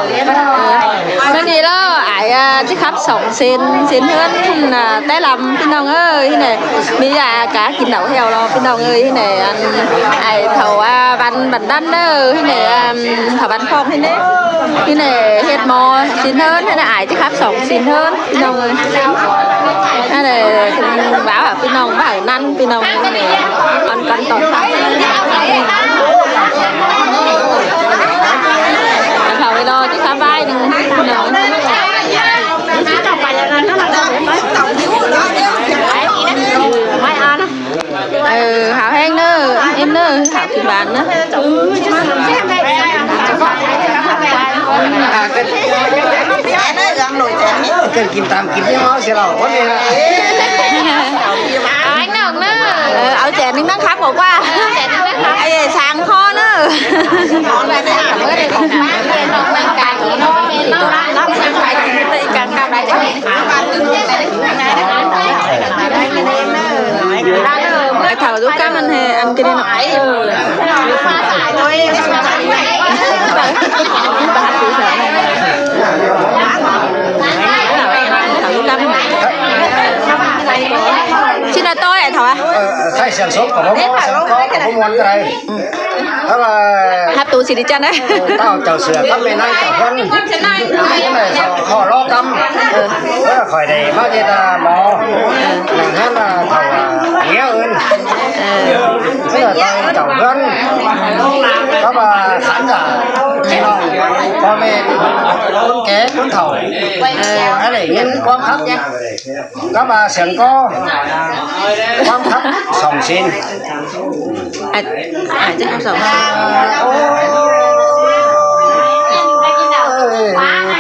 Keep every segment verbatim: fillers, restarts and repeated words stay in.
Báu đi ꞌlẹo, ải, à, ꞌchí khắp sỏng sên, sên ꞌhướn, à, té lăm ꞌpi ꞌnọng ơi, ꞌhí ꞌnị. ꞌMí dả cá kin đảu ꞌhéo lo ꞌpi ꞌnọng ơi, ꞌhí ꞌnị, ăn, ải, thảu, à, bản, bản đăn ꞌnớ, ꞌhí ꞌnị, à, thảu bản phong ꞌhí ꞌnị. ꞌHí ꞌnị, ꞌhệt ꞌmo sên ꞌhướn, ꞌhí ꞌnị, ải, ꞌchí khắp sỏng sên ꞌhướn. ꞌPi ꞌnọng ơi. Ăn đảy báu hả ꞌpi ꞌnọng, báu hả ꞌnặn ꞌpi ꞌnọng ơi. Ăn căn tỏn thăm. Ăn thăm ꞌmí lo ꞌchí khắp ꞌvạy ꞌnưng ꞌpi ꞌnọng. Mai ăn. Ừ, hảo ꞌhéng ꞌnớ, ên ꞌnớ, hảo kin bản ꞌnớ. Kin kin tam kin ꞌnị ꞌmo sia lo, ꞌcốn ꞌnị. Au ꞌhéng ꞌnớ, ꞌnớ. Ờ, au chén ꞌnưng ꞌnăng khắp khảu ꞌquá. Chén ꞌnưng ꞌnăng khắp. Ê, sáng kho ꞌnớ. Ải, thảu dú cắp ăn ꞌhế ăn kin ꞌnọ. Thảu dú cắp ăn. ꞌChí ꞌnị ꞌtoi ải thảu à? Ờ, khai siang sốp ꞌcọ báu ꞌmuôn, siang ꞌcọ ꞌcọ báu ꞌmuôn ꞌcọ đảy. Hắp tu ꞌchí đi chăn ꞌnớ. Tao Chảu Sửa cắp ꞌme ꞌnáng Chảu ꞌHướn. Cái này họ, họ lo căm. Thế là khỏi đẩy bác kia ta mò. Nẳng hán là thảo, à, nghĩa hơn. Thế là tao Chảu ꞌHướn. Các bà khán giả, ꞌpi ꞌnọng, ꞌpo ꞌme, ꞌcốn ké, ꞌcốn thảu. Cái này những quán khắp. Các bà siang ꞌcọ. Quán khắp sỏng sên. À, à, chắc không sỏng. Ôi,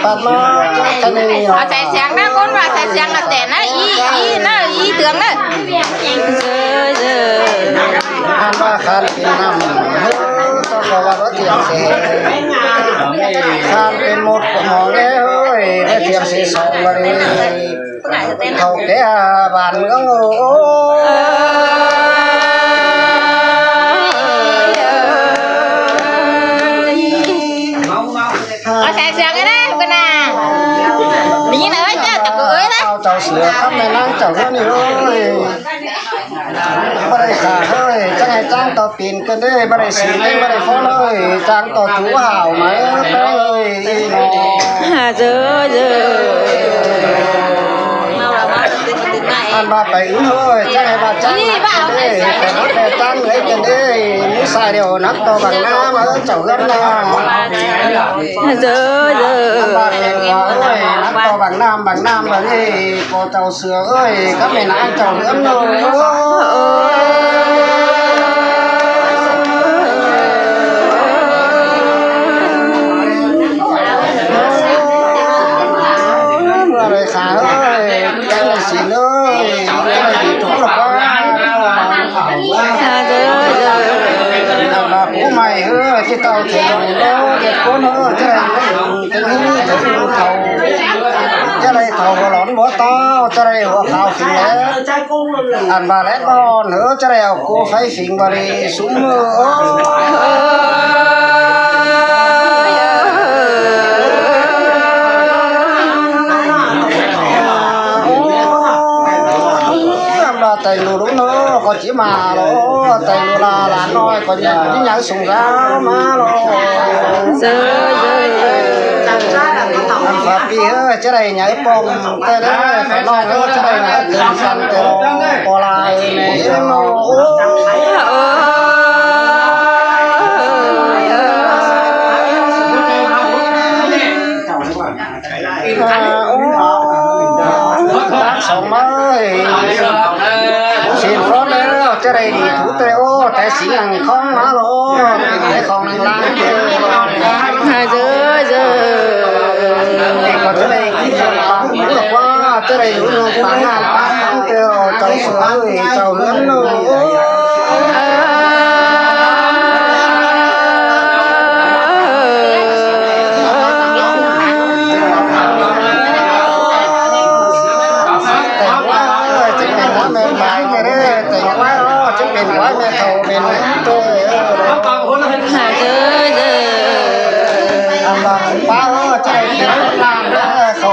bắt nó cái này. Ờ, sai siang ꞌnớ, ꞌcốn ꞌva sai siang là chén ꞌnớ, ý, ý ꞌnớ, ý tưởng ꞌnớ. Ăn ꞌva khan pên năm, tao có ꞌva báu thiêng sế. Khan pên một của mỏ nghe ơi, báu thiêng sế sỏng ꞌva đi. Thảu ké, à, bản ꞌmướng ơi. Ờ, sai siang ꞌnớ, ꞌcốn à. Đi ꞌnớ, chào tao cô ơi ꞌnớ. Chào, Chảu Sửa cắp ꞌme ꞌnáng Chảu ꞌHướn ơi. Báu đảy khả ơi, chắng ꞌhế chắng ꞌto pên ꞌcơn đế, báu đảy sính ꞌtếng, báu đảy phón ơi, chắng ꞌto chú hảo ꞌmá ơi, ꞌnị ꞌnọ. À, dơ, dơ. Ăn ꞌva pay ứn ơi, chắng ꞌhế ꞌva chắng ꞌnặc ꞌcơn đế, pay ứn ꞌhế chắng ꞌnặc ꞌcơn đế, ꞌmí sai điêu ꞌnặc ꞌto bằng ꞌnam ꞌmá Chảu ꞌHướn ꞌnọ. À, dơ, dơ. Ăn ꞌva pên ꞌva ơi, ꞌnặc ꞌto bằng ꞌnam, bằng ꞌnam ꞌva đi. Cô Chảu Sửa ơi, cắp ꞌme ꞌnáng Chảu ꞌHướn ơi. Ơi, khả ơi, cái này xin ơi, cái này thì thú là quá. Ăn ꞌva bố mày ơi, cái tao thì nó đẹp quá nó, cái này Chớ đảy thảu, chớ đảy thảu hua lỏn báu ꞌtao, chớ đảy hua khao phính lé. Ăn ꞌva lé ꞌtọn hớ, chớ đảy au cô pháy phính ꞌva đi súng mưa. Ăn ꞌva teng ꞌlu ꞌlụk ꞌnớ, ꞌcọ ꞌchí ꞌmá lo, teng ꞌlu ꞌla ꞌlán ꞌnọi, ꞌcọ nhảy, nhảy sung dao ꞌmá lo. Dơ, dơ, dơ. Ăn Pháp ꞌpi ơi, chớ đảy nhảy pom, té đé, phải lo ơi, chớ đảy nhảy tơm săn, té lo, ꞌpo lai, ꞌnị, ꞌnị, ꞌnị. À, ô, bác sỏng ơi. Xin phón đé, chớ đảy đi thú té ô, té sính nẳng khong ꞌmá lo, té khong nẳng lăng. À, dơ, dơ. Té ꞌcọ chớ đảy kin păng ꞌmướng ꞌlẹo ꞌquá, chớ đảy ꞌlụk ꞌnọng păng ꞌnặn păng ꞌnặn, té Chảu Sửa ơi, Chảu ꞌHướn ơi. Teng ꞌquái ꞌnớ, teng ꞌquái ꞌnớ, chắng pên ꞌquái ꞌme thảu pên ꞌtẹ. Hả, dơ, dơ. Ăn ꞌva ꞌpá ơi,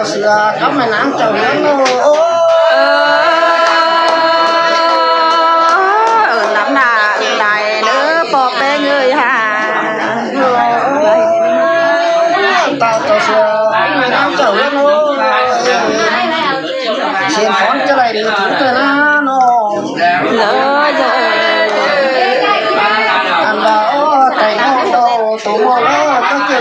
Chảu sửa cắp mẹ ꞌnáng chảu hiến ꞌnớ. Ơ, ơ, lắm nả lai ꞌnớ ꞌpo ꞌpéng ơi hả.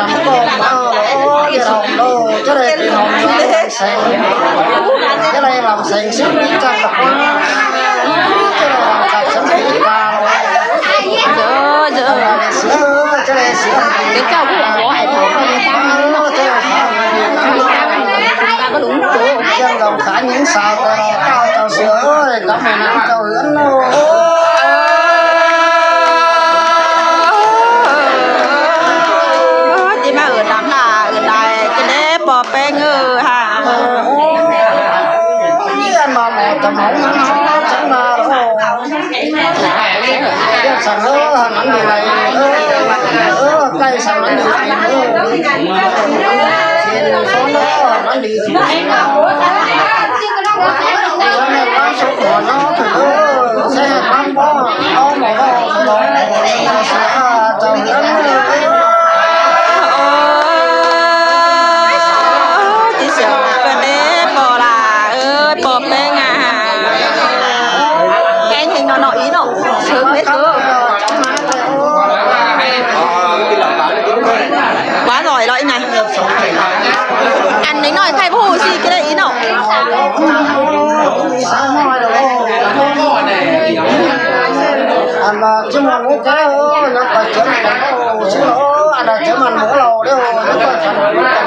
nẳng ꞌcọ ꞌmá ꞌló, ꞌchí ꞌhọm ꞌló, ꞌchí đảy ꞌpi ꞌnọng ꞌchí đảy seng, ꞌchí đảy ꞌlắm seng sính ꞌchí ꞌchạk ꞌlạ ꞌquá, ꞌchí đảy ꞌlắm seng sính ꞌchí ꞌchạk ꞌlạ ꞌquá. Dơ, dơ. ꞌChí đảy sứa, ꞌchí đảy sứa. Cái cậu cũng có hỏi thăm người ta, người ta cũng đúng chỗ. ꞌChiêng dòng khá những sao tờ ꞌtao chảu sứa ơi, cắp mẹ nắng chảu ꞌhướn ꞌnớ. ꞌChí ꞌmá ứn lắm lả, ứn đảy, ꞌchí đảy ꞌpo ꞌpéng ư hả. ꞌChí ăn ꞌmo mẹ chăm hóng ꞌnớ, chăm ꞌmá ꞌló. ꞌChí săng ꞌlớ, hẳn ꞌmắn đi lay, ơ, ơ, ꞌcạy săng ꞌmắn đi lay, ơ. ꞌChí săng ꞌlớ, hẳn ꞌmắn đi. Ơ, ꞌchí sương ꞌcọ đảy ꞌpo lả, ơ, ꞌpo ꞌpéng à. Ken hên ꞌnọ ꞌnọ ꞌí ꞌnọ. Sương mết ơ. Quá giỏi ꞌló ꞌí ꞌnị. Ăn đéng ꞌnọi khay ꞌpộ ꞌhụ ꞌsị ꞌcọ đảy ꞌí ꞌnọ. Ăn ꞌchí ꞌmắn ꞌmú cá ơ, ꞌnặm ꞌcọ ꞌchí ꞌmắn ꞌmú ꞌsị ꞌló, ăn ꞌchí ꞌmắn ꞌmú ꞌló ꞌlẹo, ꞌnặm ꞌcọ ꞌchí ꞌmắn ꞌmú cá.